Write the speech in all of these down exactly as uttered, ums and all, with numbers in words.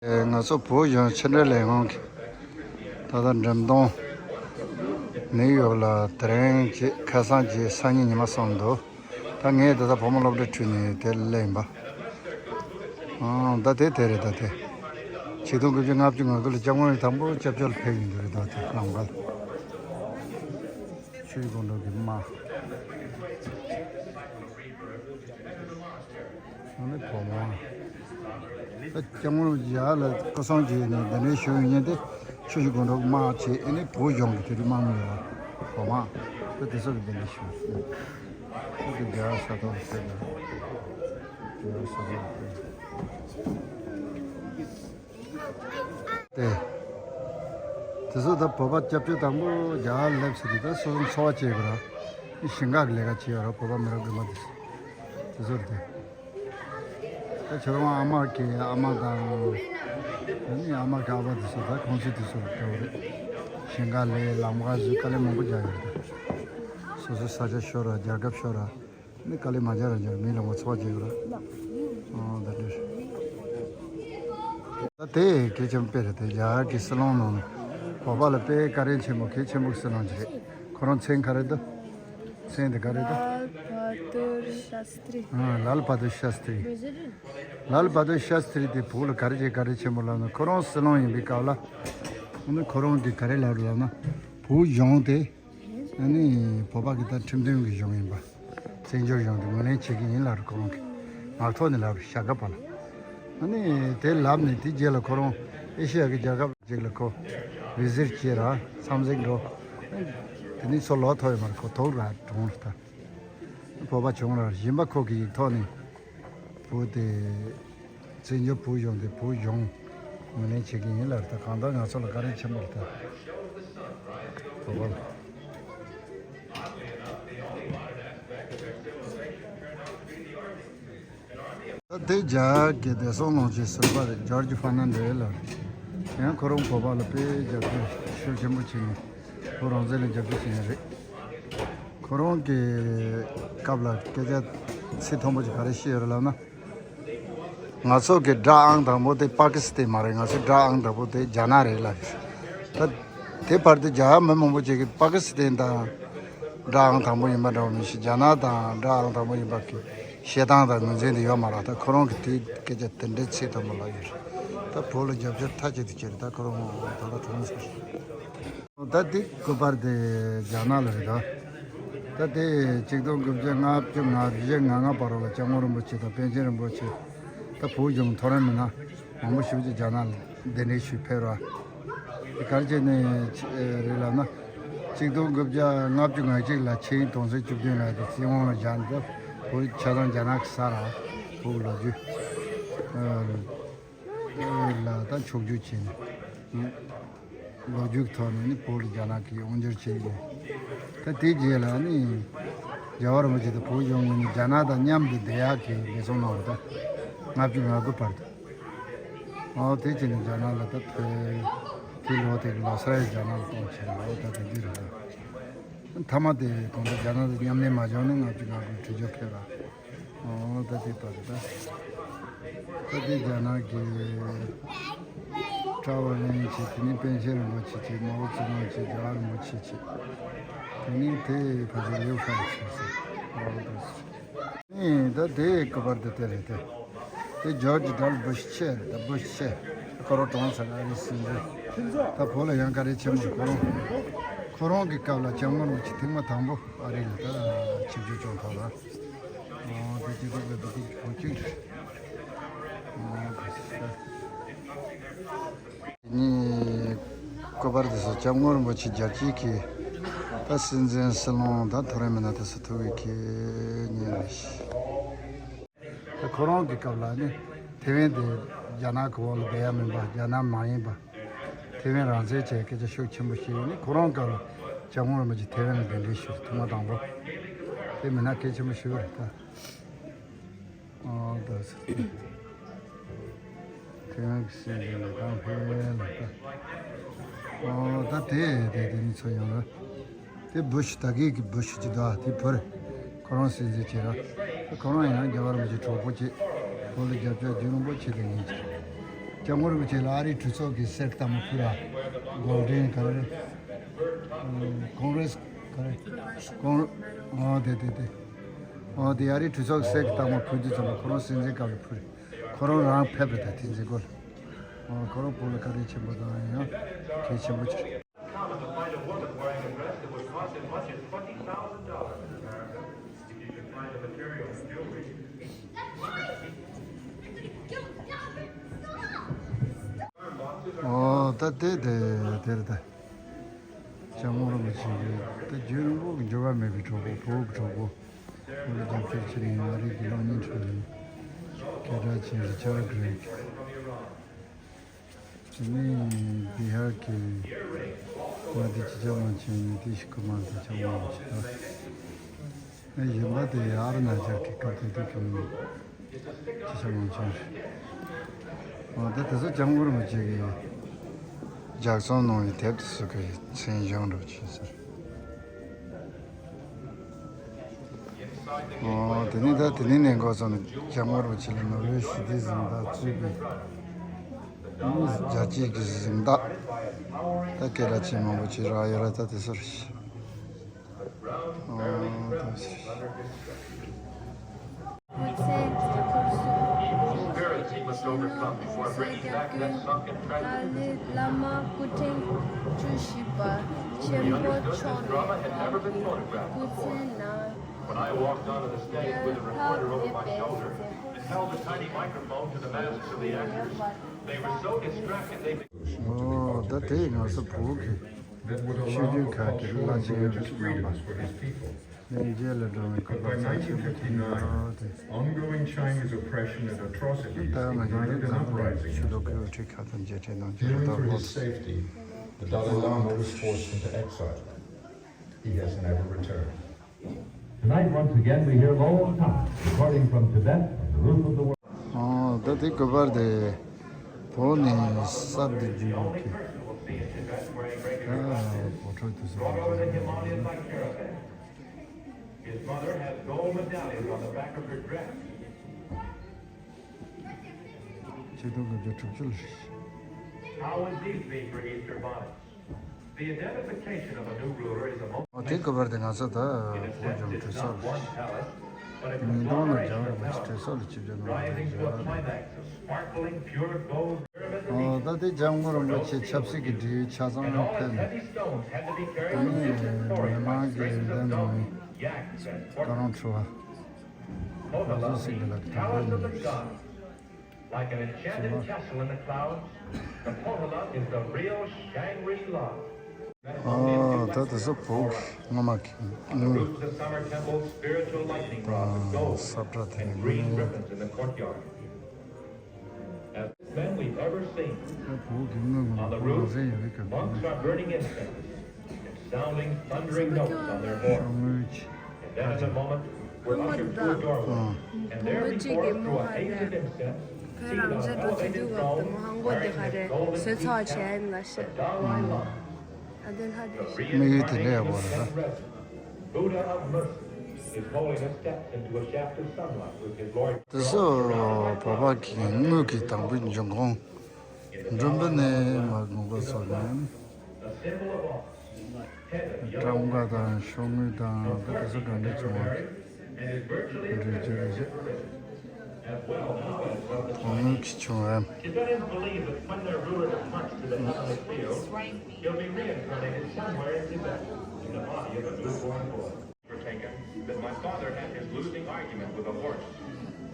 ང་ཚོ་བོད་གཞུང་ཕྱི་འབྲེལ་ལས་ཁུངས་ཀྱིས་ད་ལྟ་འགྲེམས་སྟོན་ནིའུ་ཡོག་ལ་དེ་རིང་བྱེད། ཁ་སང་བྱེད། སང་ཉིན་ཉི་མ་གསུམ་འདུག་ད་ངས་ད་ལྟ་བུ་མོ་སློབ་གྲྭའི་ཁྲོད་ནས་དེ་སླེབས་ཡིན་པ། ཨང་། ད་དེ་དེ་རེད། ད་དེ་ཆིག་སྟོང་དགུ་བརྒྱ་ལྔ་བཅུ་ང་དགུ་ལ་སྐྱབས་མགོན་རིན་པོ་ཆེ་དང་པོ་སྐྱབས་བཅོལ་ཕེབས་ཡིན་འདུག་རེད། ད་དེ་ལམ་ཁ་ལ་ཆུ་བཞི་སྒང་དྲུག་གི་དམག་ཨ་ནི་བོད་དམག་ད་སྐྱབས་མགོན་རིན་པོ་ཆེ་ལ་སྐུ་སྲུང་བྱས་ནས་གདན་འདྲེན་ཞུས་ཡོད་མཁན་དེ་ཆུ་བཞི་སྒང་དྲུག་དམག་བྱས། ཨ་ནི་བོད་གཞུང་གི་དེ་དུས་དམག་མི་ཡོད་པ། བོད་དམག་ད་དེ་ཚོ་གི་གདན་འདྲེན་ཞུས། ཨ་ནི་རྒྱ་གར་ས་ཐོག་ལ་ཕེབས་དང་། རྒྱ་གར་ས་ཐོག་ལ་ཕེབས། དེ། དེ་ཚོ་ད་བོད་པ་སྐྱབས་བཅོལ་དང་པོ་རྒྱ་གར་སླེབས་ཟེར་དུས་ད་སོ་སོ་འཚོ་བ་སྐྱེལ་དགོས་ར། ཞིང་ཁ་གི་ལས་ཀ་བྱེད་ཡོད་ར། བོད་པ་མི་རབས་རྒན་པ་དེ་ཚོ། དེ་ཚོ་རེད་དེ། ད་ཁྱོད་རང་ཨ་མ་གི་ཨ་མ་དང་། ཨ་ནི་ཨ་མ་གི་ཨ་ཕ་དེ་ཚོ་ད་ཁོང་ཚོའི་དུས་ཚོད་ལ་འགྲོ་གི་རེད། ཞིང་ཁ་ལས། ལམ་ཁ་བཟོས། དཀའ་ལས་མང་པོ་རྒྱག་ཡོད་རེད་དེ། སོ་སོའི་ས་ཆ་ཤོར་ར། རྒྱལ་ཁབ་ཤོར་ར། ནི་དཀའ་ལས་མ་རྒྱག་ར་རྒྱག་མི་ལ་ངོ་ཚ་བ་བྱེད་དགོས་ར། ཨོ་ད་འདྲ། ད་དེ་གལ་ཆེན་པོ་དཔེ་རེད་དེ། རྒྱ་གར་གྱི་སྲིད་བློན་ནང་ནས་བོད་པ་ལ་དཔེ་བཀའ་དྲིན་ཆེན་པོ་གལ་ཆེན་པོ་གི་སྲིད་བློན་ཅིག་རེད། ཁོ་རང་མཚན་ག་རེ་འདུག་མཚན་དེ་ག་རེ་འདུག་ལཱལ་བྷ་དུར་ཤཱསྟྲི། ཨ། ལཱལ་བྷ་དུར་ཤཱསྟྲི། ལཱལ་བྷ་དུར་ཤཱསྟྲི་དེ་བོད་ལ་ག་རེ་བྱས་ག་རེ་ཆེན་པོ་ལབ་ན། ཁོ་རང་སྲིད་བློན་ཡིན་པའི་སྐབས་ལ་ཁོ་རང་གིས་ག་རེ་ལབ་རེད་ལབ་ན། བོད་གཞུང་དེ། ཨ་ནི་བོད་པ་གི་ད་ཁྲིམས་མཐུན་གྱི་གཞུང་ཡིན་པ། བཙན་བྱོལ་གཞུང་དེ་ངོས་ལེན་བྱེད་ཀྱི་ཡིན་ལབ་རེད། ཁོ་རང་གིས་ངག་ཐོག་ནས་ལབ་རེད། ཞྭ་སྒབ་པ་ལ། ཨ་ནི་དེ་ལབ་ནས་དེ་རྗེས་ལ་ཁོ་རང་ཨེ་ཤི་ཡ་གི་རྒྱལ་ཁབ་ཅིག་ལ་ཁོ་བི་ཟིཊ་བྱས་ར། འཚམས་གཟིགས་འགྲོ། དེ་ནས་ཚུར་ལོག་ཐུབ་ཡོད་མ་རེད། ཁོ་ཐུག་ར་གྲོངས་རེད་ད། བོད་པ་བྱུང་ར། གཞན་པ་ཁོ་གི་ཡིག་ཐོག་ནས་བོད་དེ། བཙན་བྱོལ་བོད་གཞུང་དེ་བོད་གཞུང་ངོས་ལེན་བྱེད་ཀྱི་ཡིན་ལབ་རེད་ད། གང་ལྟར་ང་ཚོ་ལ་བཀའ་དྲིན་ཆེན་པོ་རེད་ད། བོད་པ་ལ། ད་དེ་རྒྱ་གར་གྱི་བདེ་སྲུང་བློན་ཆེན་ཟུར་པ་རེད། ཇོརྗ་ཧྥར་ནན་ཌེ་ལབ་རེད། ཡང་ཁོ་རང་བོད་པ་ལ་དཔེ་རྒྱབ་སྐྱོར་ཤུགས་ཆེན་པོ་བྱས་ནས་བོད་རང་བཙན་ལ་རྒྱབ་སྐྱོར་བྱས་ནི་རེད། ཁོ་རང་གི་སྐབས་ལ་སྐད་ཆ་ཚིག་མཐོན་པོ་ཅིག་ག་རེ་བཤད་ཡོད་རེད་ལབ་ན། ང་ཚོ་གི་དགྲ་ཨང་དང་པོ་དེ་པ་ཀི་སི་ཐན་མ་རེད། ང་ཚོའི་དགྲ་ཨང་དང་པོ་དེ་རྒྱ་ནག་རེད་ལབ་ཡོད། ད་དེ་བར་དུ་རྒྱ་གར་མི་མང་པོ་ཅིག་གིས་པ་ཀི་སི་ཐན་དང་དགྲ་ཨང་དང་པོ་ཡིན་པ་འདྲ་བོ་མི་ཤེས། རྒྱ་ནག་དང་དགྲ་ཨང་དང་པོ་ཡིན་པ་གི་བཤད་སྟངས་དང་ངོས་འཛིན་དེ་ཡོད་མ་རེད། ད་ཁོ་རང་གིས་དེ་སྐད་ཆ་དེ་འདྲའི་ཚིག་མཐོན་པོ་ལབ་ཡོད་རེད། ད་བོད་ལ་རྒྱབ་སྐྱོར་མཐའ་གཅིག་ཏུ་བྱས་རེད། ད་ཁོ་རང་ད་ལྟ་གྲོངས་སོང་། ད་དེ་སྐུ་པར་དེ་རྒྱ་ནག་ལ་རེད་ད། ད་དེ་ཆིག་སྟོང་དགུ་བརྒྱ་ལྔ་བཅུ་ང་བཞི་ང་ལྔ་བར་ལ་སྐྱབས་མགོན་རིན་པོ་ཆེ་དང་པཎ་ཆེན་རིན་པོ་ཆེ། ད་བོད་གཞུང་མཐོ་རིམ་མི་སྣ་མང་པོ་ཞིག་ཅིག་རྒྱ་ནག་ལ་གདན་འདྲེན་ཞུས་ཕེབས་ར། དེ་ག་རེ་བྱས་ནས་རེད་ལབ་ན། ཆིག་སྟོང་དགུ་བརྒྱ་ལྔ་བཅུ་ང་གཅིག་ལ་ཆིངས་ཡིག་དོན་ཚན་བཅུ་བདུན་ལ་དེ་བཙན་དབང་ལ་བཞག་ནས་ད་བོད་ཆ་ཚང་རྒྱ་ནག་གི་ས་ར། བོད་ལོ་རྒྱུས་ལ་ད་ཕྱོགས་བསྒྱུར་བྱས་ནས། ལོ་རྒྱུས་ཐོག་ནས་ནི་བོད་ལ་རྒྱ་ནག་གིས་དབང་བསྒྱུར་བྱས་ནས། ད་དེའི་རྗེས་ལ་ནི་རྒྱལ་བ་རིན་པོ་ཆེ་དང་བོད་གཞུང་ངོས་ནས་རྒྱ་ནག་དང་མཉམ་དུ་བསྡད་ཡག་གི་ལས་བསྡོམས་གནང་བ་དང་། ལྔ་བཅུ་ང་དགུ་བར་དུ། ཨོ་དེ་བྱས་ནས་རྒྱ་ནག་ལ་ད་ཐོས། དེ་ལོ་དེ་གི་ལོ་སར་ཡང་རྒྱ་ནག་ལ་གཏོང་བྱས་ནས། ཨོ་ད་དེ་འདི་རེད། མཐའ་མ་དེ་གང་ལྟར་རྒྱ་ནག་དང་མཉམ་གནས་མ་བྱུང་ནས་ལྔ་བཅུ་ང་དགུ་བྲོས་བྱོལ་ཕེབས་པ། ཨོ་ད་དེ་བར་ད། ད་དེ་རྒྱ་ནག་གི་ཀྲའོ་ཝུན་ཆེ། དེ་ནས་པཎ་ཆེན་རིན་པོ་ཆེ་བྱས། མའོ་ཙེ་ཏུང་བྱས། རྒྱལ་བ་རིན་པོ་ཆེ་བྱས། དེ་ནས་དེ་ཕ་ཆེ་ལིའུ་ཧྥང་བྱས་སོང་། ཨོ་ད། ཨེ་ད་དེ་སྐུ་པར་དེ་དེ་རེད་དེ། དེ་ཇོརྗ་ཌབ་ལིའུ་བུ་ཤི་ཆེ་རེད། ད་བུ་ཤི་ཆེ། ཁོ་རང་གྲོངས་ཚར། ཨ་རིའི་སྲིད་འཛིན། ད་བོད་ལ་ཡང་བཀའ་དྲིན་ཆེན་པོ་རེད། ཁོ་རང་ཁོ་རང་གི་སྐབས་ལ་སྐྱབས་མགོན་རིན་པོ་ཆེ་ཐེངས་མ་དང་པོ་ཨ་རི་ལ་ད་ཆིབས་བསྒྱུར་བྱུང་ཐོག་ལ། ཨོ་དེ་སྐྱིད་སྡུག་ལ་བདེ་སྐྱིད་ཀྱི་བུ་གཅིག་རེད། ཨོ་དེ་ནི་སྐུ་པར་དེ་ཚོ་སྐྱབས་མགོན་རིན་པོ་ཆེ་རྒྱལ་སྤྱིའི་གི་ད་སྲིད་འཛིན་སྲིད་བློན་ད་མཐོ་རིམ་མི་སྣ་དེ་ཚོ་ཐུག་གི་ཁེ་ཉིན་རེད། ད་ཁོ་རང་གི་སྐབས་ལ་ནི་ཐེ་ཝན་དེ་རྒྱ་ནག་གི་འོག་ལ་བསྡད་ཡ་མིན་པ། རྒྱ་ནག་མ་ཡིན་པ། ཐེ་ཝན་རང་བཙན་བྱས་སྐད་ཆ་ཤུགས་ཆེན་པོ་བཤད་ཡོད་ནི། ཁོ་རང་སྐབས་ལ་སྐྱབས་མགོན་རིན་པོ་ཆེ་ཐེ་ཝན་ལ་གདན་འདྲེན་ཞུས། ཐེངས་མ་དང་པོ། དེ་མི་སྣ་གལ་ཆེན་པོ་ཞིག་རེད་ད། ཨོ་ད་ཟེར། ཐེ་ཝན་གྱི་སྲིད་འཛིན་ལ་གང་ཕེབས་ལ་ད། ཨོ་ད་དེ་དེ་དེ་ནི་ཚོ་ཡོང་ར། དེ་བུ་ཤི། ད་གིན་གྱི་བུ་ཤི་ཅིག་འདུག་ཨ། དེ་བུ་རེད། ཁོ་རང་སྲིད་འཛིན་བྱས་ར། ཁོ་རང་ཡང་རྒྱལ་བ་རིན་པོ་ཆེ་གྲོགས་པོ་བྱས། བོད་ལ་རྒྱབ་སྐྱོར་རྒྱུན་རིང་པོ་བྱས་ཏེ་ཉིན་གཅིག་སྐྱབས་མགོན་རིན་པོ་ཆེ་ལ་ཨ་རིའི་གྲོས་ཚོགས་ཀྱི་གསེར་གྱི་རྟགས་མ་ཕུལ་ར། གོལ་ཌེན་ག་རེ། ཀོང་རེས་ག་རེ། ཀོང་། ཨོ་དེ་དེ་དེ། ཨོ་དེ་ཨ་རིའི་གྲོས་ཚོགས་ཀྱི་གསེར་གྱི་རྟགས་མ་ཕུལ་དུས་ཙམ་པ་ཁོ་རང་སྲིད་འཛིན་སྐབས་ལ་ཕུལ་རེད། ཁོ་རང་རང་ཕེབས་རེད་ད་དེ་འཛིན་སྐོར་ལ། ཨོ་ཁོ་རང་བོད་ལ་བཀའ་དྲིན་ཆེན་པོ་དང་ཡང་གལ་ཆེན་པོ་ཆེ། ཨོ་ད་དེ་དེ་དེ་རེད་ད། སྐྱབས་མགོན་རིན་པོ་ཆེ་གིས་ད་རྒྱུན་རིང་པོ་གི་འགྱུར་བ་མེད་པའི་གྲོགས་པོ། བོད་ཀྱི་གྲོགས་པོ། བོད་ལ་རྒྱབ་སྐྱོར་བྱེད་མཁན་ཨ་རི་གི་གློག་བརྙན་འཁྲབ་མཁན་སྐད་གྲགས་ཅན་རི་ཅར་གྷི་རེག་དེ་ནས་བི་ཧར་གྱི་མངའ་སྡེ་སྤྱི་ཁྱབ་དབང་ཆེན་ནི་ཏི་ཤི་ཀུ་མར་དང་སྐྱབས་མགོན་རིན་པོ་ཆེ་དང་། གཞན་པ་དེ་ཨ་རུ་ན་ཅལ་གྱི་སྐབས་དེ་དུས་ཀྱི་སྤྱི་ཁྱབ་དབང་ཆེན་རེད། འོ་ད་དེ་ཚོ་སྐྱབས་མགོན་རིན་པོ་ཆེ་གིས་ལྗགས་རྩོམ་གནང་བའི་དེབ་དེ་ཚོ་གི་མཚན་བྱང་འདྲ་བྱས་ཟེར། འོ་དེ་ནས་ད་དེ་ནས་ནས་འགོ་བརྩམས་ནས་སྐྱབས་མགོན་རིན་པོ་ཆེ་ལ་ནོ་བེལ་ཞི་བདེའི་གཟེངས་རྟགས་གཙོས་པའི་རྒྱལ་སྤྱིའི་གི་གཟེངས་རྟགས་ད་སྐད་གྲགས་ཅན་མང་པོ་ཅིག་རག་ཡོད་ར། ད་དེ་ཚོ་རེད། ཨོ་ད། ཁོ་ཚོའི་མཛད་སྒོར་སོགས་ཤིང་ནགས་ས་སྐྱ་དགོན་ཏཱ་ལའི་བླ་མ་སྐུ་ཕྲེང་བཅུ་བཞི་པ་ཆེན་པོ་མཆོག་ནས་བར་དུ་སྐུ་ཚེ་ནང་ཡར་འཕར་མཛད་པའི་མཛད་སྒོར་ཞུགས་ཡོད་པ། ཨོ་ད་དེ་ང་ཚོ་བོད་ཀྱི་ཆོས་བརྒྱུད་ཁག་གི་བླ་ཆེན་ཡོད་པའི་རྣམ་པ། ལྷན་རྒྱས་ལ་འགྲོ་བའི་སྐུ་པར་ཚབས་ཆེན་པོ་དེ་ཡིན་ནོ་དེ། Ongoing Chinese oppression and atrocities ད་ང་རྒྱལ་ཁབ་ཚང་མ་ཆོས་ལུགས་ཀྱི་དབུ་ཁྲིད་ཁག་དང་མཇལ་འཕྲད་གནང་རྒྱུ་Fearing དང་for his སྐོར། Safety, the Dalai Lama was forced into exile. He has never returned. Tonight, once again, we hear long time recording from Tibet, from the roof of the world. ཨོ་ད་དེ་སྐུ་པར་དེ་བོད་ནས་གསར་དུ་བརྒྱུད་ཡོད་ཀི། ཨ་བོད་ཕྲུག་དེ་ཚོ། His mother has gold medallions on the back of her dress. ཆིག་སྟོང་དགུ་བརྒྱ་དྲུག་ཅུ་ལ་རེད། How would these be for Easter bonnets? The identification of a new ruler is a most ཨོ་དེ་སྐུ་པར་དེ་ང་ཚོ་ད་བོད་ལྗོངས་གྲོས་ཚོགས་ཉིས་སྟོང་ལ་རྒྱ་གར་གྱི་གྲོས་ཚོགས་ལ་ཆིབས་བསྒྱུར་གནང་བ་དང་འབྲེལ་བ་དང་། ཨོ་ད་དེ་སྐྱབས་མགོན་རིན་པོ་ཆེ་ཆབ་སྲིད་ཀྱི་འབྲེལ་ཡོད་ཆ་ཚང་ཕེབས་ནས། དེ་ནས་མི་མང་གི་འདེམས་གནང་བའི་བཀའ་དྲུང་ཁྲི་པ་བློ་བཟང་སེང་གེ་ལགས་ཀྱི་དམ་པའི་ཉིན་མོ་ཞིག Like an enchanted castle in the clouds, the Pohjola is the real Shangri-La. ཨོ་ད་དེ་ཚོ་བོད་སྔོན་མ་གི་དངུལ་དང་ས་བཀྲ་དེ་ནས་དངུལ། Then we've ever seen. ད་བོད་ཀྱི་དངུལ་ངོ་མ་བོད་ལ་ཟེར་ཡོད་རེད་ཀ། Monks are burning incense and sounding thundering notes on their horns. ཤོག་ངོས་ཀྱི། And then in a moment, we're ushered through a doorway. ཨང་། And there before us, through a haze of incense, seated on all the heavy thrones, wearing his golden headdress, the Dalai Lama, the real དམིགས་ཡུལ་དེ་འདྲ་ཡག་པོ་རེད་ད། Incarnate of Zen resin, Buddha of mercy, His Holiness steps into a shaft of sunlight with his Lord དེ་ཚོ་བོད་པ་གི་དངུལ་གྱི་དང་པོའི་འབྱུང་ཁུངས་འགྲོན་པ་ནས་མར་དགོན་པ་ཚོ་ནས། ཀྲམ་ཀ་དང་ཤོག་ངོས་དང་ད་དེ་ཚོ་ག་འདྲ་བྱུང་བ་རེད་ཅེས་རེད་ཅེས། དོན་དངོས་ཀྱི་བྱུང་བའམ། He'll be reincarnated somewhere in Tibet in the body of a newborn boy. Were taken that my father had his losing argument with a horse.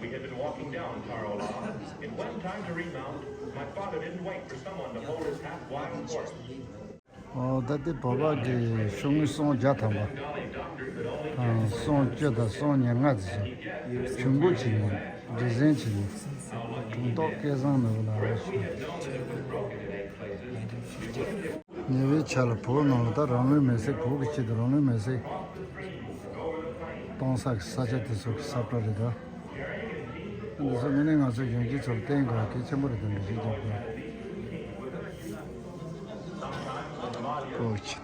We had been walking down Taro La. It was time to remount. My father didn't wait for someone to hold his half-wild horse. ཨོ་ད་དེ་བོད་པ་གི་ཤོག་ངོས་སོ་བརྒྱ་ཐམ་པ་དང་སོ་བཅུ་དང་སོ་ཉེར་ལྔ་དེ་ཚོ་ཇུས་འགོད་བྱས་ནས་སྒྲིག་འཛིན་བྱས་ནས་དྲུང་ཐོག་སྐལ་བཟང་ནོར་བུ་ལགས་ཞུ། ཉེ་བའི་ཆར་ལ་བོད་ནང་ལ་ད་རང་ལུས་མེར་སྲེག་བོད་ཀྱི་ཆེད་དུ་རང་ལུས་མེར་སྲེག་གཏོང་ས་གི་ས་ཆ་དེ་ཚོ་གི་ས་བཀྲ་རེད་ད། འདི་ཚོ་དངོས་གནས་ང་ཚོ་གཞོན་སྐྱེས་ཚོར་བསྟན་དགོས་གལ་ཆེན་པོ་རེད་དམ་འདི་ཞིག་རྒྱབ་དགོས། བོད་ཀྱི་ཆེད་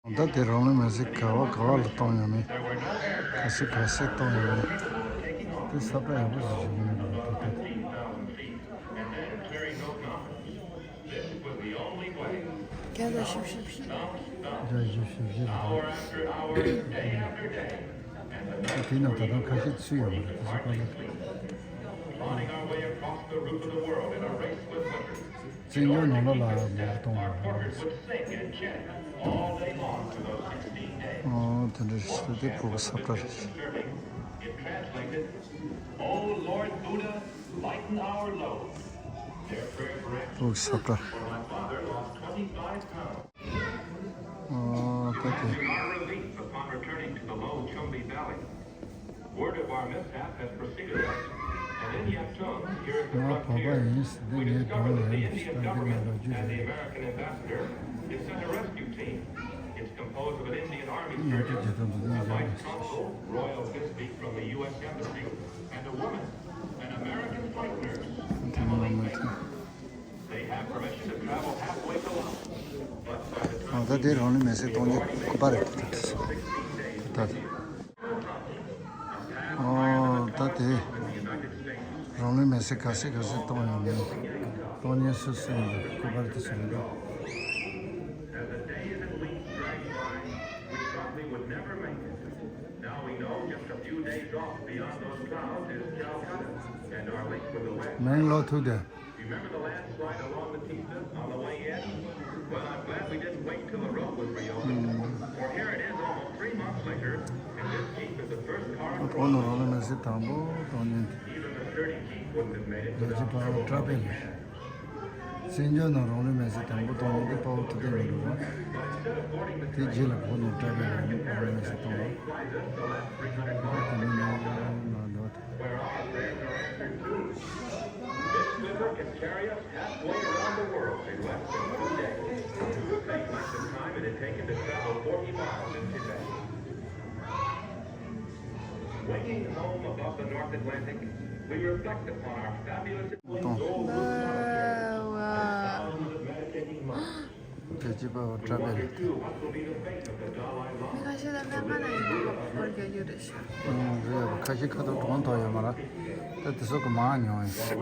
དུ། ད་དེ་རང་ལུས་མེར་སྲེག་ག་བ་ག་བ་ལ་གཏོང་ཡོད་མེད། ག་ཚོད་ག་ཚོད་གཏོང་ཡོད་མེད། དེ་ས་བཀྲ་ཡག་པོ་ཞིག་ཞུ་གི་མེད་པ་རེད་ད། བརྒྱ་དང་བཞི་བཅུ་ཞེ་བཞི་རེད། དེ་ནང་ད་དུང་ཁ་ཤས་ཚུད་ཡོད་མ་རེད། དེ་ཚོ་གང་ལ། བཙན་བྱོལ་ནང་ལོགས་ལ་མ་གཏོང་བ། ཨོ་དེ་འདྲ་ཞིག་དེ་ཕྲུ་གུ་ས་བཀྲ་རེད། ཕྲུ་གུ་ས་བཀྲ། ཨོ་ད་དེ། Word of our mishap has preceded us, and in Yatun, here at the frontier, we discovered that the Indian government and the American ambassador had sent a rescue team. It's composed of an Indian army surgeon, a vice consul, Royal Bisbee from the U S Embassy, and a woman, an American flight nurse, Emily Mason. They have permission to travel halfway to Laos, but by the time ད་དེ་རང་ལུས་མེར་སྲེག་གཏོང་རྒྱུ་སྐུ་པར་རེད། ད་ད་ད་ད། ཨོ་ད་དེ་རང་ལུས་མེར་སྲེག་ག་ཚད་ག་ཚད་གཏོང་ཡོང་མིན་གཏོང་མཁན་སུ་སུ་ཡིན་པའི་སྐུ་པར་དེ་ཚོ་རེད་འདུག་མིང་ལོ་ཐུག་དེ། Remember the landslide along the Tisza on the way in? Well, I'm glad we didn't wait till the road was reopened, for here it is almost three months later, and this Jeep is the first car in བོད་ནང་རང་ལུས་མེར་སྲེག་དང་པོ་གཏོང་མཁན་དེ། Even the sturdy Jeep wouldn't have made it without trouble from the man. བཙན་བྱོལ་ནང་རང་ལུས་མེར་སྲེག་དང་པོ་གཏོང་མཁན་དེ་དཔའ་བོ་ཐུབ་བསྟན་ལགས་རེད་པ། དེ་རྗེས་ལ་བོད་ནང་བཀྲ་བྷེ་ལགས་ནས་རང་ལུས་མེར་སྲེག་བཏང་བ། དེ་ནས་ནང་ལ་འདུག This clipper can carry us halfway around the world in less than two days. The same length of time it had taken to travel forty miles in Tibet. Winging home above the North Atlantic, we reflect upon our fabulous གཏོང་། Wow. Thousands of meditating monks. རྒྱལ་གཅེས་པ་བཀྲ་བྷེ་ལགས། མི་ཁ་ཤས་ལ་སྨན་ཁང་ནང་ཡོད་དུས་ཁོར་རྒྱག་རྒྱུ་རེད་ཤག་ཨང་རེད། ཁ་ཤས་ཁ་ཐུག་གྲོངས་ཐུབ་ཡོད་མ་རེད། ད་དེ་ཚོ་གི་མང་ཉུང་ཡིན། སངས་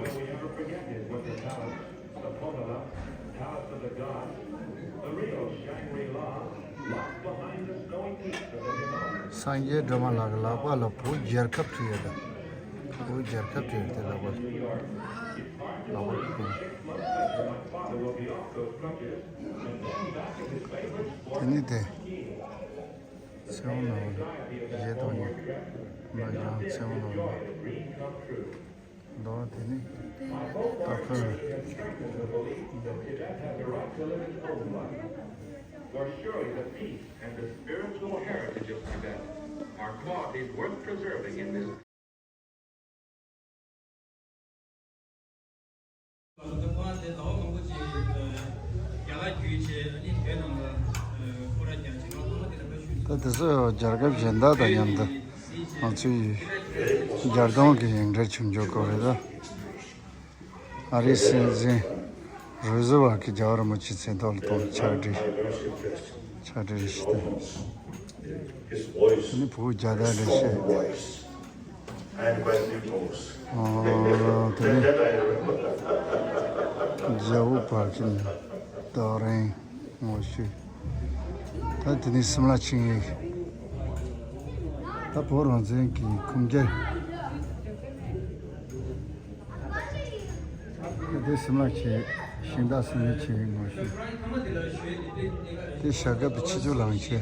རྒྱས་སྒྲོལ་མ་ལགས་ཀྱི་ལག་པ་ལ་བོད་རྒྱལ་ཁབ་བྲིས་ཡོད་ད། བོད་རྒྱལ་ཁབ་བྲིས་ཡོད་དེ་ལག་པ་ལ། ལག་པ་ལ་བོད། དེ་ནི་དེ། ཚེ་དབང་ནོར་བུ་ལ་བཞེས་ཐོག་ནས་མ་ཡང་ཚེ་དབང་ནོར་བུ་མདོ་དེ་ནི་ད་ཁོས། For surely the peace and the spiritual heritage of Tibet are qualities worth preserving in this ད་དེ་ཚོ་རྒྱལ་ཁབ་གཞན་དག་དང་མཉམ་དུ་ང་ཚོའི་རྒྱལ་སྟོན་གྱི་ཡིག་འབྲེལ་བྱུང་ཆོག་གི་རེད་ད། ཨ་རིའི་སྲིད་འཛིན་རུ་ཟི་ཝལ་གྱིས་རྒྱལ་བ་རིན་པོ་ཆེའི་མཚན་ཐོག་ལ་གཏོང་ཕྱག་བྲིས། ཕྱག་བྲིས་རེ་ཞིག་དང་། དེ་ནི་བུ་རྒྱ་དར་རེ་ཞིག་ཨོ་དེ་ནི་རྒྱལ་པོ་བར་གྱི་རྡོ་རིང་ངོ་ཤེས། ད་དེ་ནི་སིམ་ལ་ཆིངས་ཡིག་ད་བོད་རང་བཙན་གྱི་ཁུངས་སྐྱེལ། དེ་སིམ་ལ་ཆེ། ཤིང་རྟ་སིམ་ལ་ཆེ་ངོ་ཤེས། དེ་ཞྭ་སྒབ་ཏུ་ཆེ་ཆུ་ལང་ཆེ།